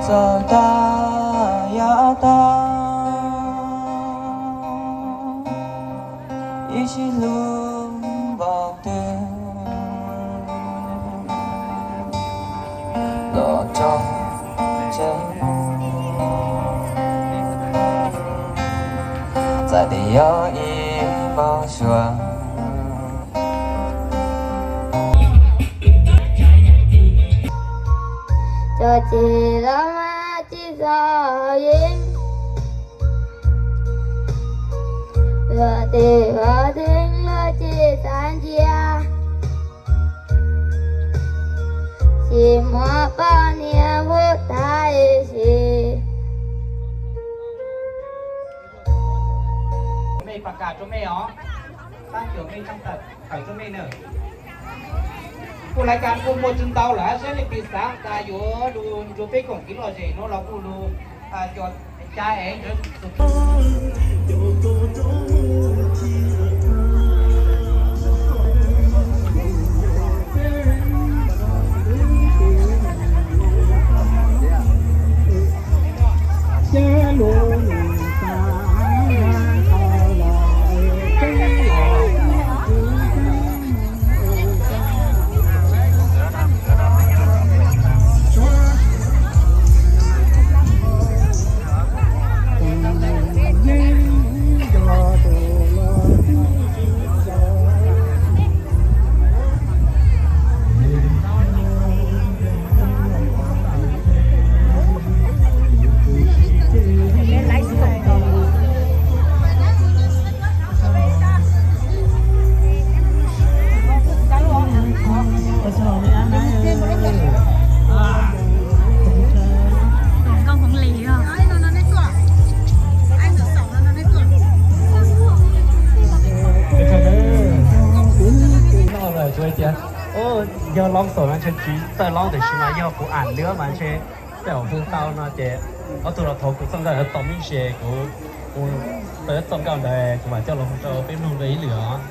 Tau tag yam tag, ib sij hlub npaum twg los tso tseg, txawm tias yog ib hmos suav. Cov tsis los mas tsis txhob yeej, luag tej ua theej luag tsis xav ntsia, tsis muaj poj niam hu tag ib si. Mej pas kas rua mej os, tab tom mej tshaj tawm tawm rua mej na. Kuj laiv kas kuj muaj tsawg ntau lawm, saib nej pis xav tas yuav lug nrug peb koom kev lom zem nuav los kuj lug cov ca es ntawd. Yog loob xaum no ntshe tsis txawj loob, tiam sis mas yog kuv am lwb mas ntshe tej zaum hu tau no ces ob tug los thov kuv txoj nkauj ntawd tau me ntsis, kuv, kuv tau txoj nkauj ntawd kuv mam coj los hu rau peb mloog dua ib lwm os.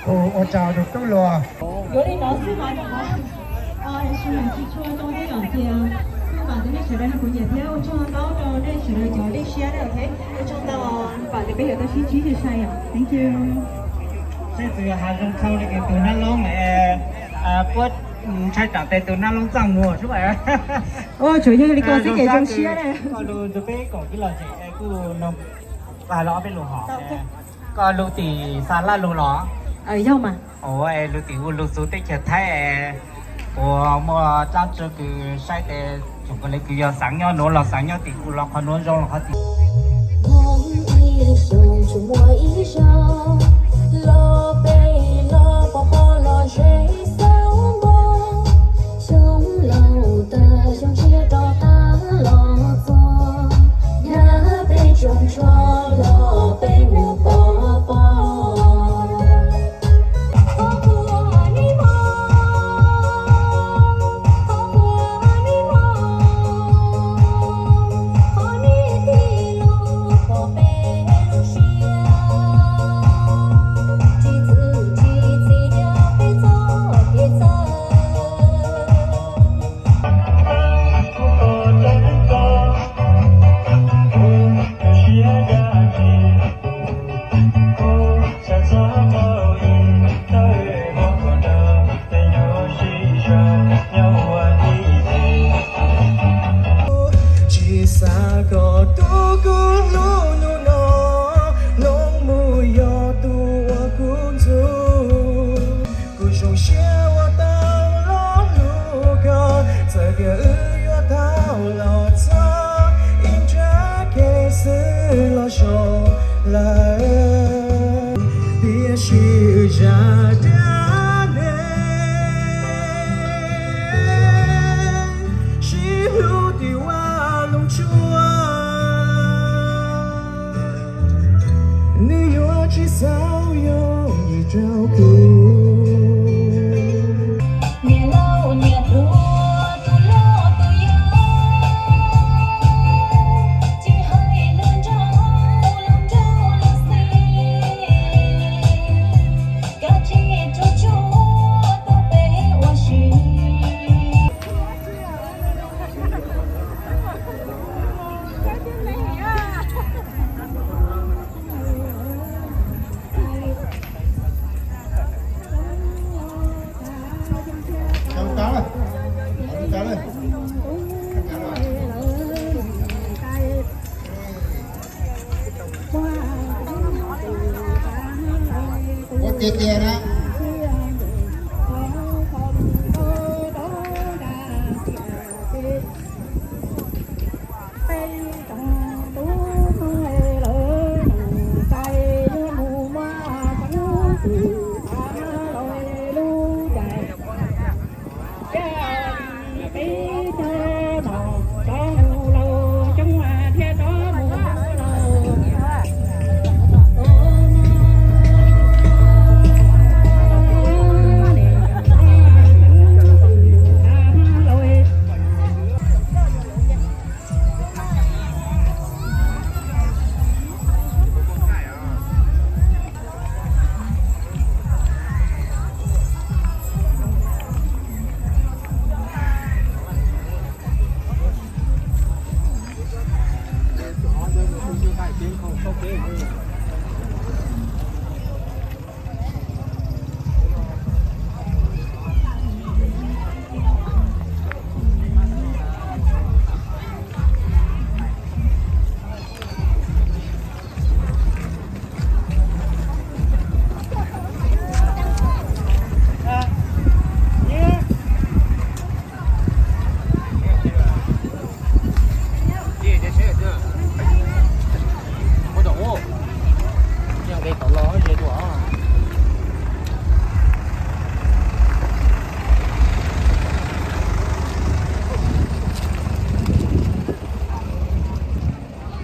Kuv ua tsaug rau tub hluas. Yuav li no xwb mas, tab sis mas tsis tshua zoo tej zaum ces kuv vam tias nej sawv daws nrog kuv nyiam thiab ua tsaug ntau rau nej sawv daws cov dej siab na, ok, ua tsaug ntau, vam tias peb yuav tau sib ntsib sai sai os. Thank you. Saib txawm yog hav zoov txhau li tus nab loob, puab ntshai tsam tes tus nab loob txaj muag xwb. Tsuas yog li ko xwb ces zoo siab na. Koj lug nrug peb koom kev lom zem kuj noog pab los ob peb lus hom. Koj lug tim Xa Laj lug los? Yog mas. Lug tim hu lug txug teb chaws Thaib, kuv muaj dlaab tsi kws saib tes tsoom kws le kws yog xaav nyob nuav los xaav nyob tim kuv los qhov nuav zoo los qhov tim. Ib xyoos tsuas muaj ib zaug, los peb los pov pob los ze xauv npog, xyoo laus tag xyoo tshiab rov qab los txog, nyab peb tsoom tshuaj los peb mus pov pob. Tsis xav kom tus kuv hlub hnub no, hnub mus yog tus uas kuv ntxub. Kuv zoo siab uas tau los hlub koj, txawm tias wb yuav tau los txog ib nrab kev xwb los zoo lawm. Tiam sis zaj dab neeg sib hlub tim vaj loog tsuas, nws yuav tsis xav yooj yim rau kuv. Niam laus niam hluas tus loj ces na. Ua tom ub, nqis tom los ze dua.